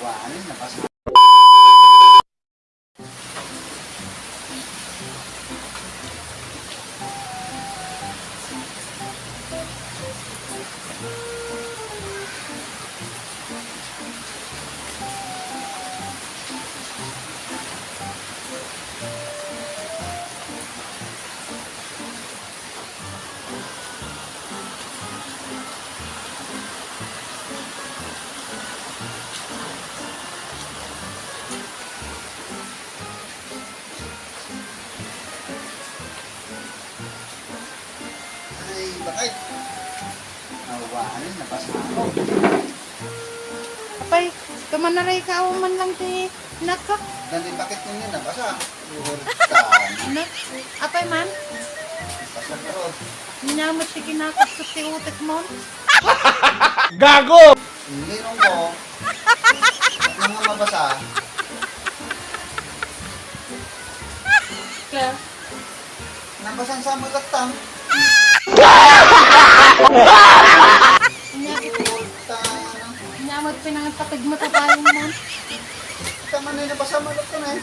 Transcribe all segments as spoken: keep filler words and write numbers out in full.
Anin, nabasa. Ay, bakit? Awa, ano yun? Nabasa ako. Apay, kamanaray ka, awan man lang ti naka. Dali, bakit yun yun? Nabasa. Urtan. Ano? Apay man? Nabasa ko. Nyamot ti kinakapsut ti utek mo. Gago! Linong ko. Mga mabasa. Ka. Nabasan sa mga gatang. Nya, nya, magpinangatapig mo ta payong mo. Tama na yung nabasa mo, gatang eh.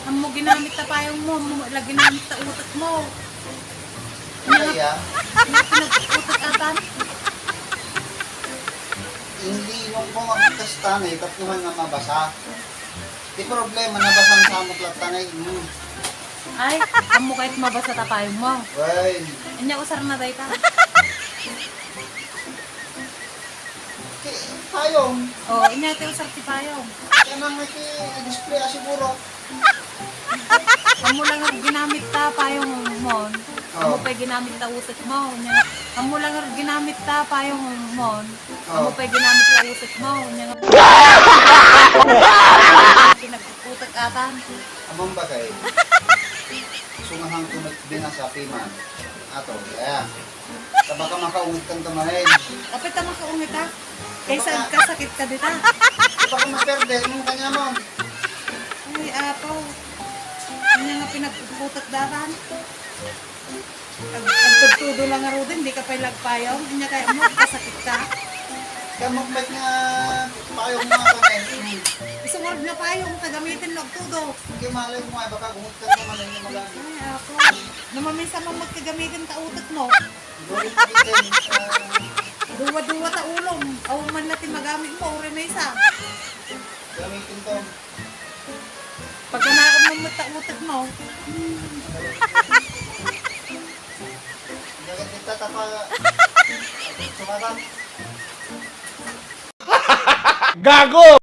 Ammo ginamit ta payong mo, ammo la ginamit ta utek mo. Kaya? Nya, pinag-utek atan. Inlinong ko nga kasta na, eh, tapno nga mabasa. Ti problema, nabasan sa amok latta na, eh. Mm. Ay, ammo kahit mabasa ta payong mo. Well. Anya, usar na dayta. Ti payong. Oh, inya ti usar ti payong. Kaya nga ti i-display, ah, siguro. Ammo lang nga ginamit ta payong mo. Ammo pay ginamit ta utek mo. Inya, ammo lang nga ginamit ta payong mo. Ammo pay ginamit ta utek mo. Inya nga. Pinag-utek atan. Amang bagay. Sungahan ko met binasa piman. Ato, kaya. Baka makaungit kan kamanen. Apay ta makaungit, ha? Kaysa agkasakit ka dita. Baka maperde, anong kanya mo? Ay, apo. Anya nga pinagputak daran? Ag-, agtudtudo lang nga rudin, di ka pa'y lagpayong. Anya kaya mo, kasakit ka? Kaya mo, may nga payong mga kanya. Isungod nga payong, kagamitin mo agtudo. Hindi, malay mo nga, baka gungot ka naman, hindi mo lang. Ay, apo. Namamisa mo magkagamitin ka utak mo. Duwa-duwa ta ulom. Awan man na ti magamit mo, uray maysa. Gamitin ko. Paganakan mo met ta utek mo. Dagat kita tapa. Sumakan. Gago!